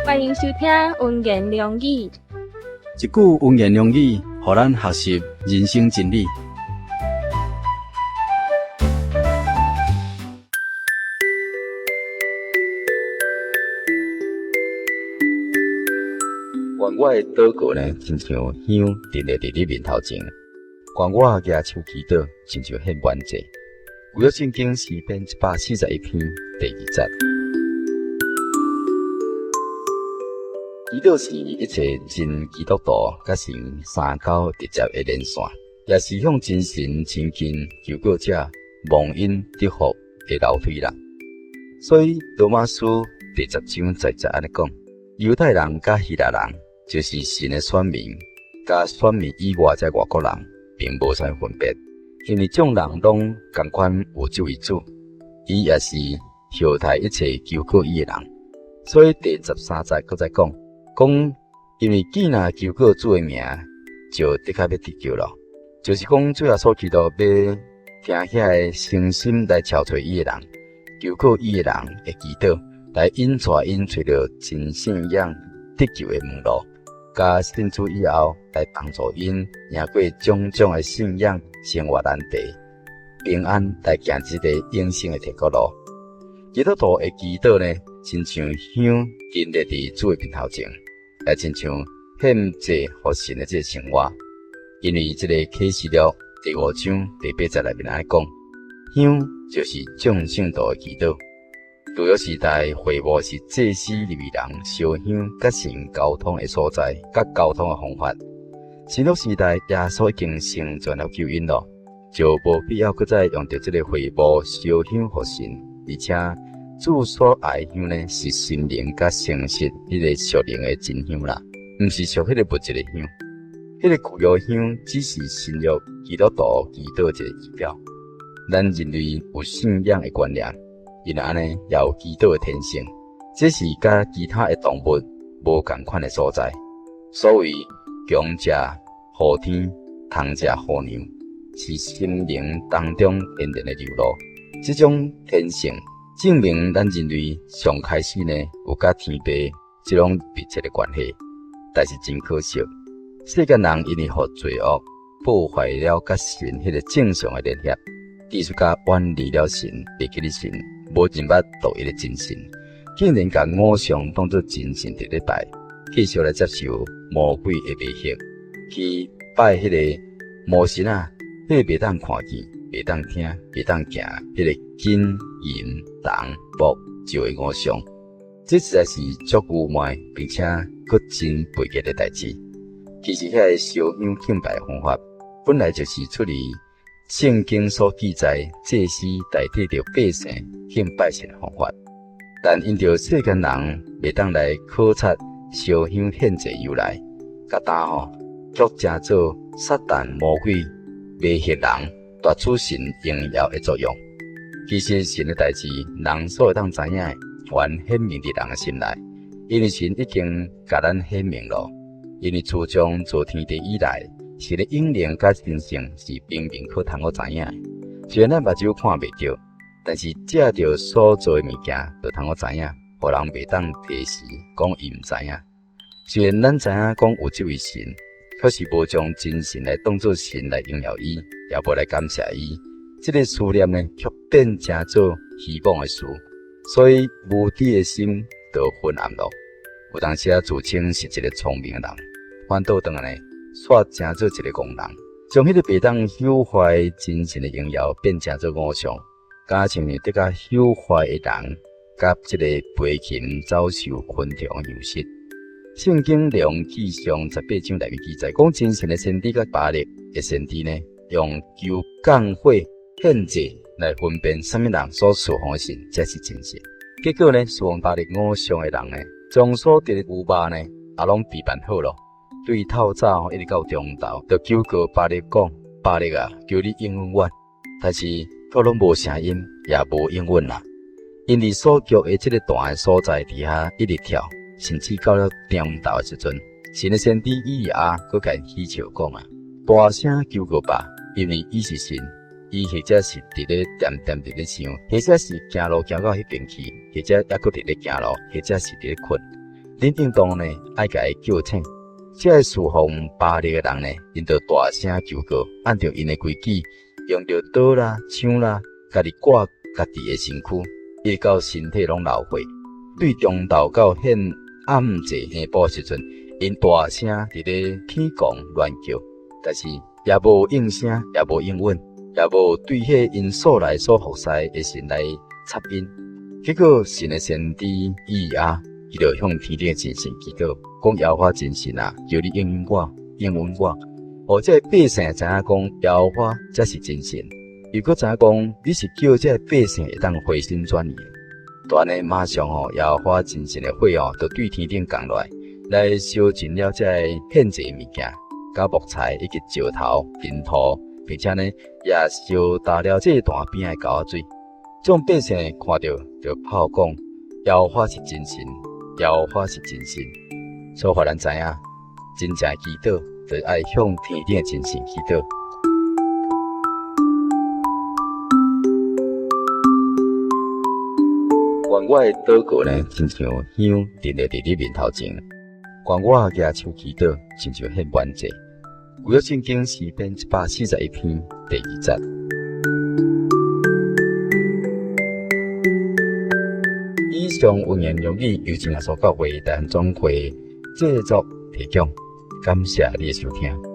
歡迎收聽溫言良語。一句溫言良語，予咱學習人生真理。願我的禱告呢，親像香陳列佇你面頭前；願我舉手祈禱，親像獻燔祭。舊約聖經詩篇141篇第二節。祈禱是一切真基督徒佮神相交直接的連線，也是向真神親近求告者蒙恩得福的樓梯啦。所以羅馬書第10章10節按呢講：猶太人佮希臘人，就是神的選民，佮選民以外這外國人，並無啥分別，因為眾人攏仝款有這位主，伊也是厚待一切求告伊的人。所以第13節閣再講，講因為既若求告主的名，就的確欲得救咯。就是講主耶穌基督欲聽遐个誠心來朝揣伊的人，求告伊的人的祈禱，來引帶𪜶揣著真信仰得救的門路，佮信主以後來幫助𪜶贏過種種的信仰生活難題，平安來行這个永生的天國路。基督徒的祈禱呢，親像香陳列佇主的面頭前，也親像獻祭予神的這个生活。因為這个啟示錄第5章第8節內面按呢講，香就是眾聖徒的祈禱。舊約時代，會幕是祭司利未人燒香佮神溝通的所在，佮溝通的方法。新約時代，耶穌已經成全了救恩咯，就無必要閣再用著這个會幕燒香予神。而且主所愛香呢，是心靈佮誠實彼個屬靈的真香啦，毋是屬彼個物質的香。彼個舊約香只是新約基督徒祈禱一個儀表。咱人類有信仰的觀念，因按呢也有祈禱的天性，這是佮其他的動物無仝款的所在。所謂強食雨天，通食雨娘，是心靈當中天然的流露。這種天性證明咱人類上開始呢有佮天父這種密切的關係，但是真可惜，世間人因為予罪惡破壞了佮神彼個正常的聯合，繼續佮遠離了神，袂記得神，無認捌獨一的真神，竟然共偶像當做真神佇咧拜，繼續來接受魔鬼的迷惑，去拜彼个魔神啊，彼个袂當看見、袂當聽、袂當行，彼个金銀銅木石的偶像，這實在是足愚昧，並且閣真卑賤的代誌。其實遐个燒香敬拜的方法，本來就是出自聖經所記載祭司代替著百姓敬拜神的方法。但因著世間人袂當來考察燒香獻祭由來，佮今吼卻成做撒旦魔鬼迷惑人、奪取神榮耀的作用。其實神的代誌，人所會當知影的，原顯明佇人的心內，因為神已經共咱顯明咯。因為自從造天地以來，神的影靈佮神性是明明可通好知影的。雖然咱目睭看袂著，但是藉著所造的物件，就通好知影，予人袂當提示講伊毋知影。雖然咱知影講有這位神，卻是無將真神來當做神來榮耀伊，也無來感謝伊。這个思念呢，卻變成做虛妄的事，所以無知的心就昏暗咯。有當時啊，自稱是一个聰明的人，反倒轉來呢，煞成做一个戇人，將彼个袂當朽壞真神的榮耀變成做偶像，敢親像得較朽壞的人，佮這个飛禽走獸昆蟲的樣式。聖經列王紀上18章內面記載，講真神的先知佮巴力的先知呢，用求降火獻祭來分辨啥物人所事奉的神才是真神。結果呢，事奉巴力偶像的人呢，將所得的牛肉呢，也攏備辦好咯。對透早一直到中晝，就求告巴力講：巴力啊，求你應允阮。但是卻攏無聲音，也無應允啦。𪜶佇所腳的這个壇的所在佇遐一直跳，甚至到了中晝的時陣，神的先知以利亞閣共𪜶起誓講啊，大聲求告吧，因為伊是神，伊或者是佇咧恬恬佇咧想，或者是行路行到彼邊去，或者猶閣佇咧行路，或者是佇咧睏。恁應當呢愛共伊叫醒。這个侍奉巴力的人呢，𪜶就大聲求告，按著𪜶的規矩，用著刀啦、槍啦，家己割家己的身軀，一直到身體攏流血。對中晝到獻暗祭香寶的時陣，𪜶大聲佇咧天狂亂叫，但是也無應聲，也無應允，也無對彼𪜶素來所服侍的神來插𪜶。結果神的先知以利亞，伊就向天頂的真神祈禱，講耶和華真神啊，求你應允我，應允我。予這个百姓知影講耶和華才是真神，又閣知影講你是叫這个百姓會當回心轉意的。就按呢馬上吼，耶和華真神的火哦，就對天頂降落來，來燒盡了這个獻祭物件、佮木材以及石頭、塵土，並且呢，也燒焦了祭壇邊的溝仔水。眾百姓看著就拍講：耶和華是真神，耶和華是真神。所以，予咱知影，真正祈禱，就愛向天頂的真神祈禱。願我的禱告呢，親像香陳列佇你面頭前；願我舉手祈禱，親像獻燔祭。舊約聖經詩篇141篇第二節。以上溫言良語由真耶穌教會台灣總會製作提供，感謝你的收聽。